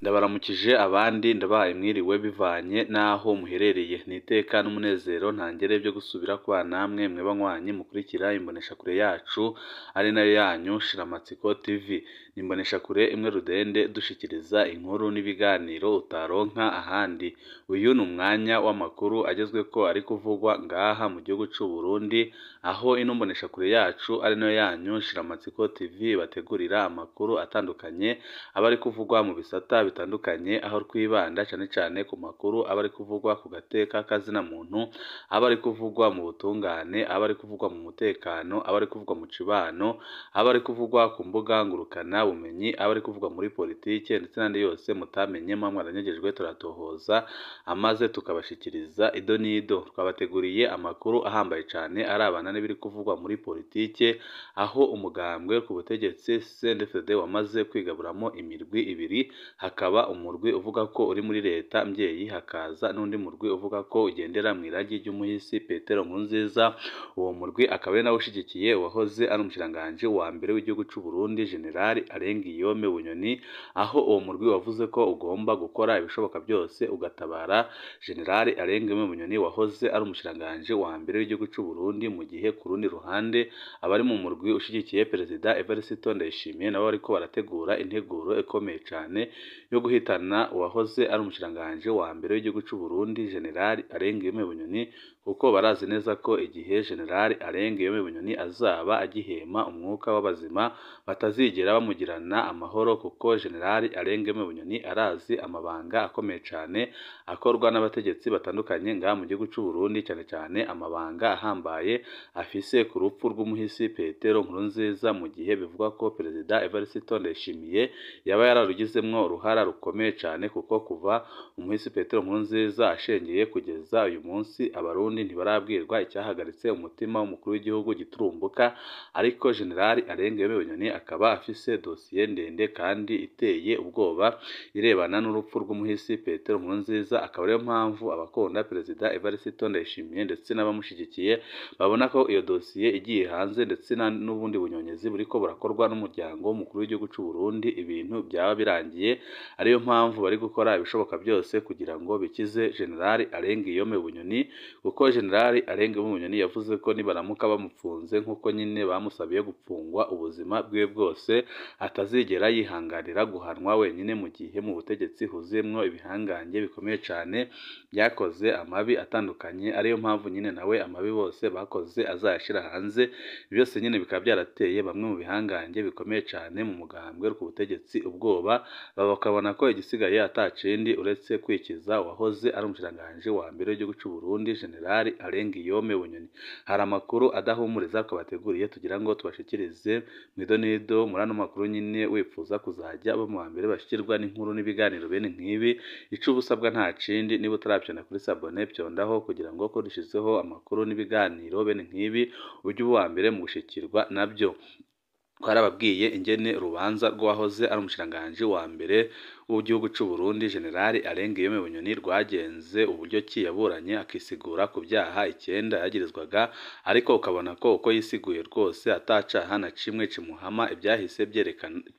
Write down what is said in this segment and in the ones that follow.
Ndabaramukije abandi ndabahaye mwiriwe bivanye n'aho muherereye. Ni iteka n'umunezero ntangere byo gusubira kubana namwe mwe banywanyi mukurikira imboneshakure yacu ari nayo yanyu Shiramatsiko TV. Ni imboneshakure imwe rudende dushikiriza inkuru n'ibiganiro utaronka ahandi. Uyu ni umwanya w'amakuru agezweko ari kuvugwa ngaha mu gihugu c'u Burundi, aho ino mboneshakure yacu ari nayo yanyu Shiramatsiko TV bategurira amakuru atandukanye aba ari kuvugwa mu bisata bitandukanye, aho twibanda cane cane ku makuru aba ari kuvugwa ku gateka k'azina muntu, aba ari kuvugwa mu butungane, aba ari kuvugwa mu mutekano, aba ari kuvugwa mu cibano, aba ari kuvugwa ku mbuga ngurukana bumenyi, aba ari kuvugwa muri politike ndetse n'andi yose mutamenye muba mwaranyegejwe turatohoza amaze tukabashikiriza ido n'ido. Twabateguriye amakuru ahambaye cane arabana n'ibiri kuvugwa muri politike, aho umugambwe ku butegetsi CNDD-FDD wamaze kwigaburamo imirwi ibiri, hakaba umurwi uvuga ko uri muri leta mvyeyi, hakaza n'undi murwi uvuga ko ugendera mw'iragi ry'umuhisi Petero Nkurunziza. Uwo murwi akaba ari nawe ushigikiye uwahoze ari umushikiranganji wa mbere w'igihugu c'u Burundi General Alain Guillaume Bunyoni, aho uwo murwi wavuze ko ugomba gukora ibishoboka byose ugatabara General Alain Guillaume Bunyoni wahoze ari umushikiranganji wa mbere w'igihugu c'u Burundi, mu gihe ku rundi ruhande abari mu murwi ushigikiye Perezida Evariste Ndayishimiye nabo bariko barategura integuro ikomeye cane yo guhitana uwahoze ari umushikiranganji wa mbere w'igihugu c'u Burundi General Alain Guillaume Bunyoni, kuko barazi neza ko igihe General Alain Guillaume Bunyoni azaba agihema umwuka w'abazima batazigera bamugirana amahoro, kuko General Alain Guillaume Bunyoni arazi amabanga akomeye cane akorwa n'abategetsi batandukanye ngaha mu gihugu c'u Burundi, cane cane amabanga ahambaye afise ku rupfu rw'umuhisi Petero Nkurunziza, mu gihe bivugwa ko Perezida Evariste Ndayishimiye yaba yararugizemwo uruhara rukomeye cane, kuko kuva umuhisi Petero Nkurunziza ashengeye kugeza uyu munsi abarundi ntibarabwirwa icyahagaritse umutima w'umukuru w'igihugu giturumbuka. Ariko General Alain Guillaume Bunyoni akaba afise dosiye ndende kandi iteye ubwoba irebana n'urupfu rw'umuhisi Petero Nkurunziza, akaba ariyo mpamvu abakunda Perezida Evariste Ndayishimiye ndetse n'abamushigikiye babona ko iyo dosiye igiye hanze ndetse n'ubundi bunyonyezi buriko burakorwa n'umuryango w'umukuru w'igihugu c'u Burundi ibintu byaba birangiye. Ariyo mpamvu bari gukora ibishoboka byose kugira ngo bikize General Alain Guillaume Bunyoni, kuko General Alain Guillaume Bunyoni yavuze ko nibaramuka bamupfunze nk'uko nyine bamusabiye gupfungwa ubuzima bwiwe bwose, atazigera yihanganira guhanwa wenyine, mu gihe mu butegetsi huzuyemwo ibihangange bikomeye cane byakoze amabi atandukanye. Ariyo mpamvu nyine nawe amabi bose bakoze azayashira hanze. Byose nyine bikaba byarateye bamwe mu bihangange bikomeye cane mu mugambwe ku butegetsi ubwoba, bakabona ko igisigaye atacindi uretse kwikiza uwahoze ari umushikiranganji wa mbere w'igihugu c'u Burundi General Alain Guillaume Bunyoni. Hari amakuru adahumuriza twabateguriye tugira ngo tubashikirize mw'idonido. Muri ano makuru nyine wifuza kuzajya bo mu wa mbere bashikirwa n'inkuru n'ibiganiro bene nk'ibi, ico uba usabwa nta kindi, niba utaravyonda kuri sabone vyondaho kugira ngo ko dushizeho amakuru n'ibiganiro bene nk'ibi ujye uba uwa mbere mu gushikirwa navyo. Twarababwiye ingene urubanza rw'uwahoze ari umushikiranganji wa mbere w'igihugu c'u Burundi General Alain Guillaume Bunyoni rwagenze, uburyo ki yaburanye akisigura ku vyaha 9 yagirizwaga, ariko ukabona ko uko yisiguye rwose atacaha na kimwe kimuhama. Ivyahise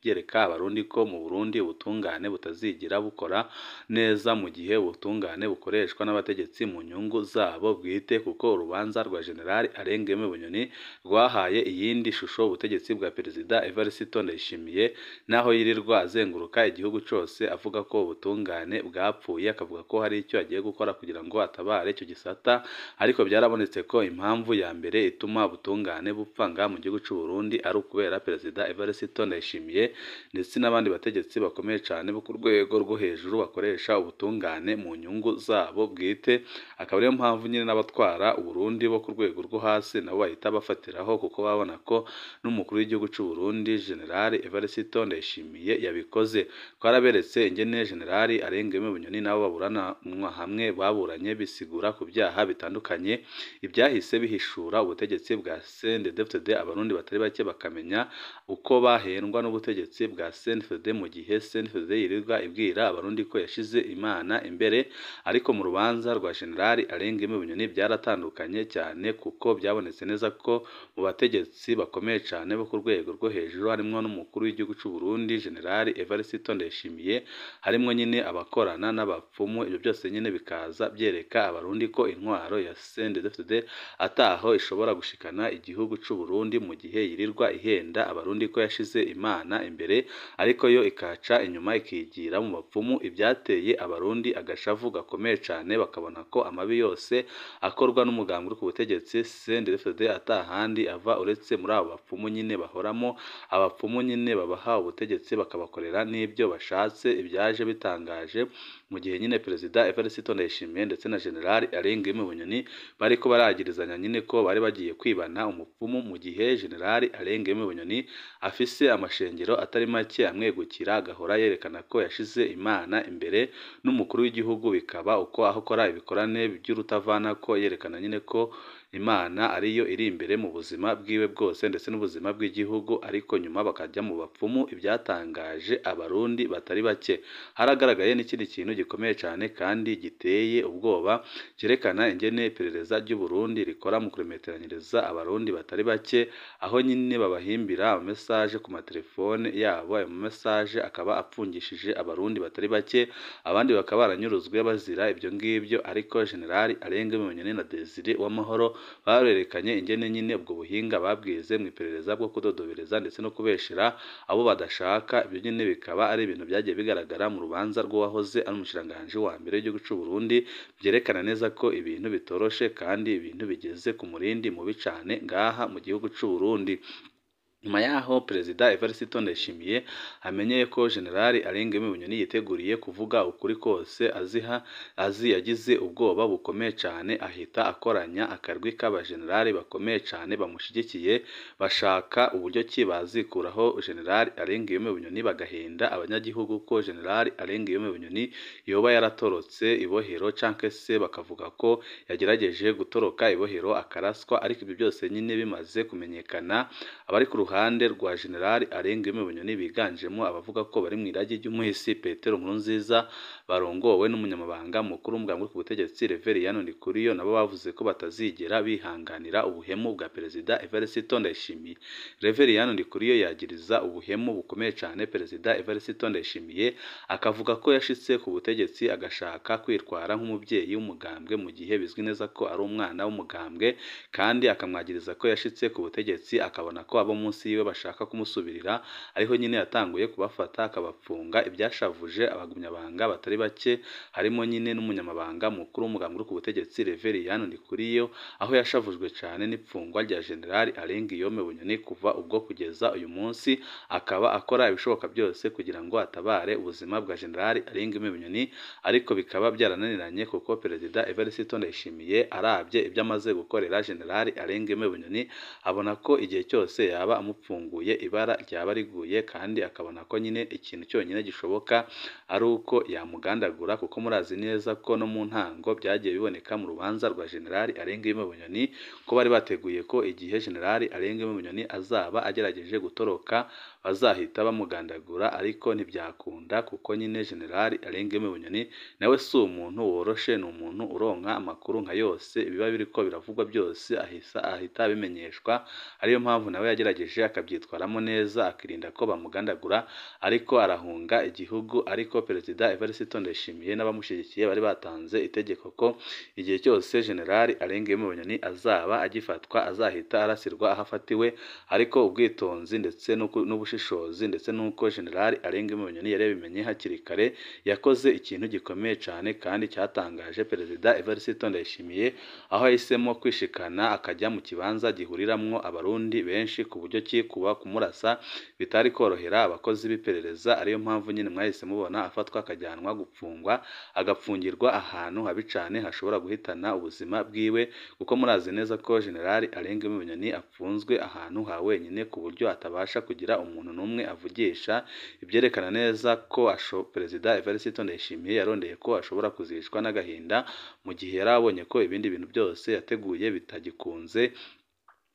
vyereka abarundi ko mu Burundi ubutungane butazigira bukora neza, mu gihe ubutungane bukoreshwa n'abategetsi mu nyungu zabo bwite, kuko urubanza rwa General Alain Guillaume Bunyoni rwahaye iyindi shusho ubutegetsi bwa Perezida Evariste Ndayishimiye, naho yirirwa azenguruka igihugu cose avuga ko ubutungane bwapfuye, akavuga ko hari icyo agiye gukora kugira ngo atabare icyo gisata. Ariko byarabonetse ko impamvu ya mbere ituma ubutungane bupfa ngaha mu gihugu c'u Burundi ari ukubera Perezida Evariste Ndayishimiye ndetse n'abandi bategetsi bakomeye cane bo ku rwego rwo hejuru bakoresha ubutungane mu nyungu zabo bwite. Akaba ariyo mpamvu nyine n'abatwara Uburundi bo ku rwego rwo hasi nabo bahita bafatiraho, kuko babona ko n'umukuru w'igihugu c'u Burundi General Evariste Ndayishimiye yabikoze. Twaraberetse ingene General Alain Guillaume Bunyoni nabo baburanwa hamwe baburanye bisigura ku vyaha bitandukanye. Ivyahise bihishura ubutegetsi bwa CNDD-FDD, abarundi batari bake bakamenya uko bahendwa n'ubutegetsi bwa CNDD-FDD, mu gihe CNDD-FDD yirirwa ibwira abarundi ko yashize Imana imbere. Ariko mu rubanza rwa General Alain Guillaume Bunyoni byaratandukanye cyane, kuko byabonetse neza ko mu bategetsi bakomeye cane bo ku rwego rwo hejuru harimwo n'umukuru w'igihugu c'u Burundi General Evariste Ndayishimiye batandukanye, harimwo nyine abakorana n'abapfumu. Ibyo byose nyine bikaza byereka abarundi ko intwaro ya CNDD-FDD ataho ishobora gushikana igihugu c'u Burundi mu gihe yirirwa ihenda abarundi ko yashize Imana imbere, ariko yo ikaca inyuma ikigira mu bapfumu. Ibyateye abarundi agashavu gakomeye cane, bakabona ko amabi yose akorwa n'umugambi uri ku butegetsi CNDD-FDD atahandi ava uretse muri abo bapfumu nyine bahoramo, abapfumu nyine babaha ubutegetsi bakabakorera n'ibyo bashatse. Ibyaje bitangaje mu gihe nyine Perezida Evariste Ndayishimiye ndetse na General Alain Guillaume Bunyoni bariko baragirizanya nyine ko bari bagiye kwibana umupfumu, mu gihe General Alain Guillaume Bunyoni afise amashengero atari make amwegukira, agahora yerekana ko yashize Imana imbere n'umukuru w'igihugu, bikaba uko aho akora ibikorane by'urutavana ko yerekana nyine ko Imana ariyo iri imbere mu buzima bwiwe bwose ndetse n'ubuzima bw'igihugu, ariko nyuma bakajya mu bapfumu. Ibyatangaje abarundi batari bake. Haragaragaye n'ikindi kintu gikomeye cyane kandi giteye ubwoba cyerekana ingene iperereza ry'u Burundi rikora mu kuremeteranyiriza abarundi batari bake, aho nyine babahimbira amamesaje ku matelefone yabo, ayo mamesaje akaba apfungishije abarundi batari bake, abandi bakaba baranyuruzwe bazira ibyo ngibyo. Ariko General Alain Guillaume Bunyoni na Desire Uwamahoro barerekanye ingene nyine ubwo buhinga babwize mu iperereza bwo kudodobereza ndetse no kubeshera abo badashaka. Ibyo nyine bikaba ari ibintu byagiye bigaragara mu rubanza rw'uwahoze ari umushikiranganji wa mbere w'igihugu c'u Burundi, byerekana neza ko ibintu bitoroshe kandi ibintu bigeze ku murindi mubi cane ngaha mu gihugu c'u Burundi. Nyuma yaho Perezida Evariste Ndayishimiye amenyeye ko General Alain Guillaume Bunyoni yiteguriye kuvuga ukuri kose aziha azi, yagize ubwoba bukomeye cyane, ahita akoranya akarwi k'abajenerali bakomeye cyane bamushyigikiye, bashaka uburyo ki bazikuraho General Alain Guillaume Bunyoni, bagahenda abanyagihugu ko General Alain Guillaume Bunyoni yoba yaratorotse ibohero, canke se bakavuga ko yagerageje gutoroka ibohero akaraswa. Ariko ibyo byose nyine bimaze kumenyekana, abari ku ruhande rwa General Alain Guillaume Bunyoni biganjemo abavuga ko bari mu iragi ry'umuhisi Petero Nkurunziza, barongowe n'umunyamabanga mukuru w'umugambi ku butegetsi Reverien Ndikuriyo, nabo bavuze ko batazigera bihanganira ubuhemu bwa Perezida Evariste Ndayishimiye. Reverien Ndikuriyo yagiriza ubuhemu bukomeye cyane Perezida Evariste Ndayishimiye, akavuga ko yashitse ku butegetsi agashaka kwitwara nk'umubyeyi w'umugambwe mu gihe bizwi neza ko ari umwana w'umugambwe, kandi akamwagiriza ko yashitse ku butegetsi akabona ko abo munsi yiwe bashaka kumusubirira, ariho nyine yatanguye kubafata akabapfunga. Ibyashavuje abagumyabanga batari bake, harimo nyine n'umunyamabanga mukuru w'umugambi uri ku butegetsi Reverien Ndikuriyo, aho yashavujwe cyane n'ipfungwa rya General Alain Guillaume Bunyoni. Kuva ubwo kugeza uyu munsi akaba akora ibishoboka byose kugira ngo atabare ubuzima bwa General Alain Guillaume Bunyoni, ariko bikaba byarananiranye kuko Perezida Evariste Ndayishimiye arabye ibyo amaze gukorera General Alain Guillaume Bunyoni, abona ko igihe cyose yaba amupfunguye ibara ryaba riguye, kandi akabona ko nyine ikintu cyonyine gishoboka ari uko yamugandagura, kuko murazi neza ko no mu ntango byagiye biboneka mu rubanza rwa General Alain Guillaume Bunyoni ko bari bateguye ko igihe General Alain Guillaume Bunyoni azaba agerageje gutoroka bazahita bamugandagura, ariko ntibyakunda kuko nyine General Alain Guillaume Bunyoni nawe si umuntu woroshe, ni umuntu uronka amakuru nka yose, ibiba biriko biravugwa byose ahita abimenyeshwa, ariyo mpamvu nawe yagerageje akabyitwaramo neza akirinda ko bamugandagura, ariko arahunga igihugu. Ariko Perezida Evariste Ndayishimiye n'abamushyigikiye bari batanze itegeko ko igihe cyose General Alain Guillaume Bunyoni azaba agifatwa azahita arasirwa aho afatiwe, ariko ubwitonzi ndetse n'ubushishozi ndetse n'uko General Alain Guillaume Bunyoni yari yabimenye hakiri kare, yakoze ikintu gikomeye cyane kandi cyatangaje Perezida Evariste Ndayishimiye, aho yahisemo kwishikana akajya mu kibanza gihuriramwo abarundi benshi ku buryo ki kuba kumurasa bitari korohera abakozi b'iperereza, ariyo mpamvu nyine mwahise mubona afatwa akajyanwa gupfungwa, agapfungirwa ahantu habi cyane hashobora guhitana ubuzima bwiwe, kuko murazi neza ko General Alain Guillaume Bunyoni apfunzwe ahantu ha wenyine ku buryo atabasha kugira umuntu n'umwe avugisha, ibyerekana neza ko Perezida Evariste Ndayishimiye yarondeye ko ashobora kuzicwa n'agahinda mu gihe yari abonye ko ibindi bintu byose yateguye bitagikunze.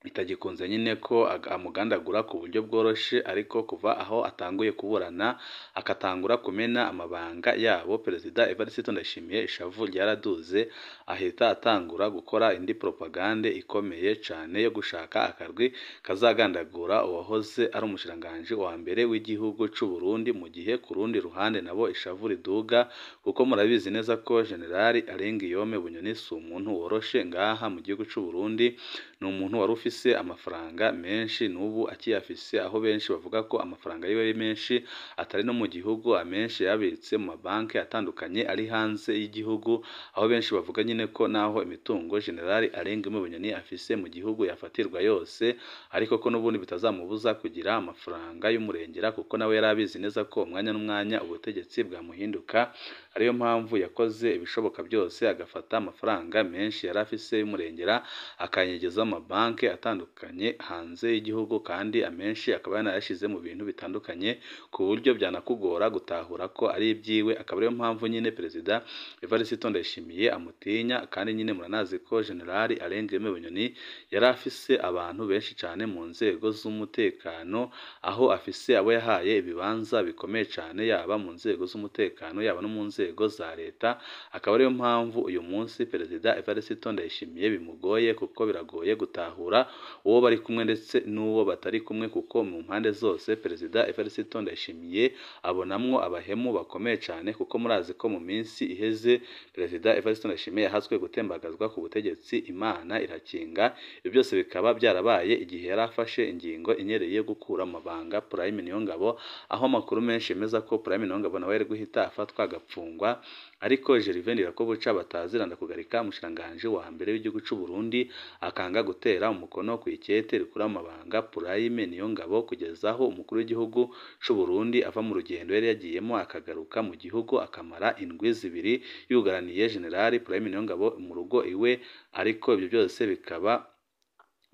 bitagikunze nyine ko amugandagura ku buryo bworoshe, ariko kuva aho atanguye kuburana akatangura kumena amabanga yabo, Perezida Evariste Ndayishimiye ishavu ryaraduze, ahita atangura gukora indi propagande ikomeye cane yo gushaka akarwi kazagandagura uwahoze ari umushikiranganji wa mbere w'igihugu c'u Burundi, mu gihe ku rundi ruhande nabo ishavu riduga, kuko murabizi neza ko General Alain Guillaume Bunyoni si umuntu woroshe ngaha mu gihugu c'u Burundi, ni umuntu wari ufise amafaranga menshi n'ubu akiyafise, aho benshi bavuga ko amafaranga yiwe ari menshi atari no mu gihugu, amenshi yabitse mu mabanki atandukanye ari hanze y'igihugu, aho benshi bavuga nyine ko naho imitungo General Alain Guillaume Bunyoni afise mu gihugu yafatirwa yose, ariko ko n'ubundi bitazamubuza kugira amafaranga y'umurengera, kuko nawe yari abizi neza ko umwanya n'umwanya ubutegetsi bwamuhinduka, ariyo mpamvu yakoze ibishoboka byose agafata amafaranga menshi yari afise y'umurengera akayanyegeza mu mabanki atandukanye hanze y'igihugu, kandi amenshi akaba yanayashize mu bintu bitandukanye ku buryo byanakugora gutahura ko ari ibyiwe, akaba ariyo mpamvu nyine Perezida Evariste Ndayishimiye amutinya, kandi nyine muranazi ko General Alain Guillaume Bunyoni yari afise abantu benshi cyane mu nzego z'umutekano, aho afise abo yahaye ibibanza bikomeye cyane, yaba mu nzego z'umutekano yaba no mu nzego za leta, akaba ariyo mpamvu uyu munsi Perezida Evariste Ndayishimiye bimugoye, kuko biragoye gutahura uwo bari kumwe ndetse n'uwo batari kumwe, kuko mu mpande zose Perezida Evariste Ndayishimiye abonamwo abahemu bakomeye cyane, kuko murazi ko mu minsi iheze Perezida Evariste Ndayishimiye yahaswe gutembagazwa ku butegetsi, Imana irakinga, ibyo byose bikaba byarabaye igihe yari afashe ingingo inyereye yo gukura amabanga Prime Niyongabo, aho amakuru menshi yemeza ko Prime Niyongabo nawe yari guhita afatwa agapfungwa, ariko Gervais Ndirakobuca bataziranda kugarika umushikiranganji wa mbere w'igihugu c'u Burundi akanga gutera umukono ku ikete rikura amabanga Prime Niyongabo, kugeza aho umukuru w'igihugu c'u Burundi ava mu rugendo yari yagiyemo akagaruka mu gihugu akamara indwi zibiri yugaraniye General Prime Niyongabo mu rugo iwe, ariko ibyo byose bikaba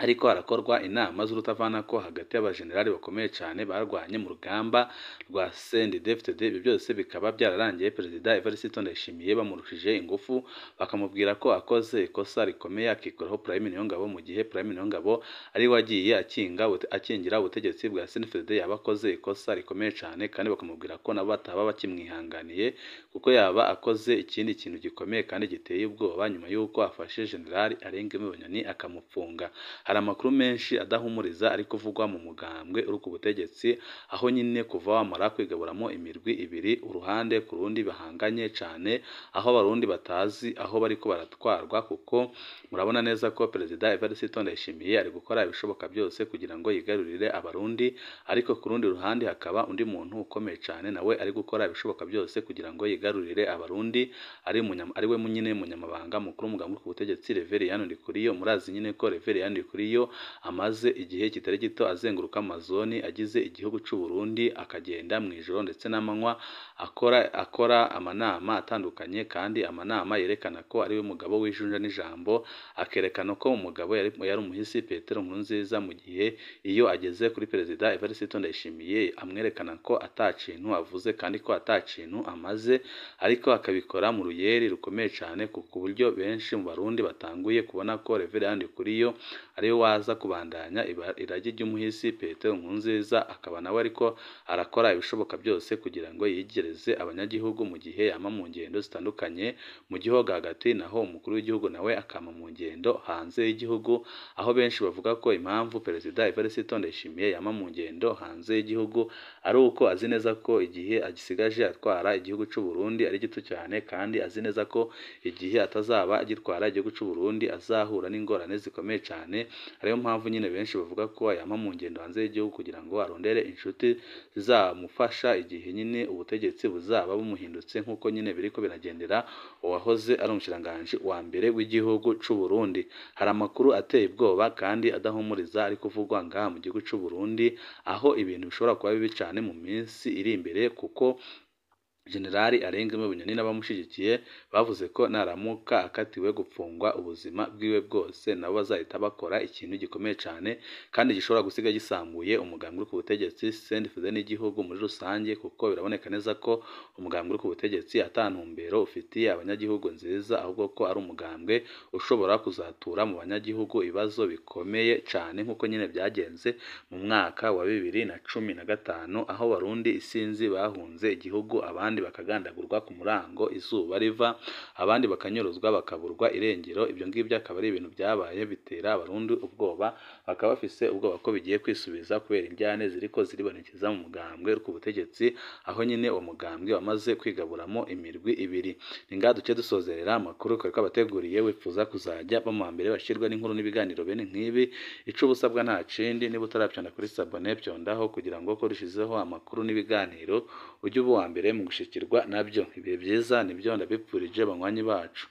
ariko harakorwa inama z'urutavanako hagati y'abajenerali bakomeye cyane barwanye mu rugamba rwa CNDD-FDD. Ibyo byose bikaba byararangiye Perezida Evariste Ndayishimiye bamurushije ingufu, bakamubwira ko akoze ikosa rikomeye akikuraho Prime Niyongabo, mu gihe Prime Niyongabo ari we wagiye akingira ubutegetsi bwa CNDD-FDD, yaba akoze ikosa rikomeye cyane, kandi bakamubwira ko nabo bataba bakimwihanganiye kuko yaba akoze ikindi kintu gikomeye kandi giteye ubwoba, nyuma y'uko afashe General Alain Guillaume Bunyoni akamupfunga. Hari amakuru menshi adahumuriza ari kuvugwa mu mugambwe uri ku butegetsi, aho nyine kuva wamara kwigaburamo imirwi ibiri uruhande ku rundi bahanganye cyane, aho abarundi batazi aho bariko baratwarwa, kuko murabona neza ko Perezida Evariste Ndayishimiye ari gukora ibishoboka byose kugira ngo yigarurire abarundi, ariko ku rundi ruhande hakaba undi muntu ukomeye cyane nawe ari gukora ibishoboka byose kugira ngo yigarurire abarundi, ari we nyine munyamabanga mukuru w'umugambwe uri ku butegetsi Reverien Ndikuriyo. Murazi nyine ko Reverien Ndikuriyo amaze igihe kitari gito azenguruka amazoni agize igihugu c'u Burundi, akagenda mu ijoro ndetse n'amanywa akora amanama atandukanye, kandi amanama yerekana ko ari we mugabo w'ijunja n'ijambo, akerekana ko umugabo yari umuhisi Petero Nkurunziza, mu gihe iyo ageze kuri Perezida Evariste Ndayishimiye amwerekana ko atakintu avuze kandi ko atakintu amaze, ariko akabikora mu ruyeri rukomeye cyane, ku buryo benshi mu Barundi batanguye kubona ko Reverien Ndikuriyo ariwe waza kubandanya iragi ry'umuhisi Petero Nkurunziza, akaba nawe ariko arakora ibishoboka byose kugira ngo yigereze abanyagihugu mu gihe yama mu ngendo zitandukanye mu gihugu hagati, naho umukuru w'igihugu nawe akama mu ngendo hanze y'igihugu, aho benshi bavuga ko impamvu Perezida Evariste Ndayishimiye yama mu ngendo hanze y'igihugu ari uko azi neza ko igihe agisigaje atwara igihugu c'u Burundi ari gito cyane, kandi azi neza ko igihe atazaba agitwara igihugu c'u Burundi azahura n'ingorane zikomeye cyane, ariyo mpamvu nyine benshi bavuga ko yama mu ngendo hanze y'igihugu kugira ngo arondere inshuti zizamufasha igihe nyine ubutegetsi buzaba bumuhindutse, nk'uko nyine biriko biragendera uwahoze ari umushikiranganji wa mbere w'igihugu c'u Burundi. Hari amakuru ateye ubwoba kandi adahumuriza ari kuvugwa ngaha mu gihugu c'u Burundi, aho ibintu bishobora kuba bibi cyane mu minsi iri imbere, kuko Generali Arengemo Bunyoni n'abamushigikiye bavuze ko naramuka akatiwe gupfungwa ubuzima bwiwe bwose, nabo bazahita bakora ikintu gikomeye cyane kandi gishobora gusiga gisambuye umugambi uri ku butegetsi CNDD-FDD n'igihugu muri rusange, kuko biraboneka neza ko umugambi uri ku butegetsi ata ntumbero ufitiye abanyagihugu nziza, ahubwo ko ari umugambwe ushobora kuzatura mu banyagihugu ibibazo bikomeye cyane nk'uko nyine byagenze mu mwaka wa 2015, aho Barundi isinzi bahunze igihugu, abandi bakagandagurwa ku murango izuba riva, abandi bakanyuruzwa bakaburwa irengero. Ibyo ngibyo akaba ari ibintu byabaye bitera Abarundi ubwoba, bakaba bafise ubwoba ko bigiye kwisubiza kubera indyane ziriko ziribonekeza mu mugambwe uri ku butegetsi, aho nyine uwo mugambwe wamaze kwigaburamo imirwi ibiri. Ni ngaha duce dusozerera amakuru twari twabateguriye. Wifuza kuzajya bamuha mbere bashyirwa n'inkuru n'ibiganiro bene nk'ibi, ico uba usabwa nta kindi, niba utarabyonda kuri sabone byondaho kugira ngo ko dushizeho amakuru n'ibiganiro ujye uba uwa mbere mu gushikirwa nabyo. Ibihe byiza nibyo ndabipfurije banywanyi bacu.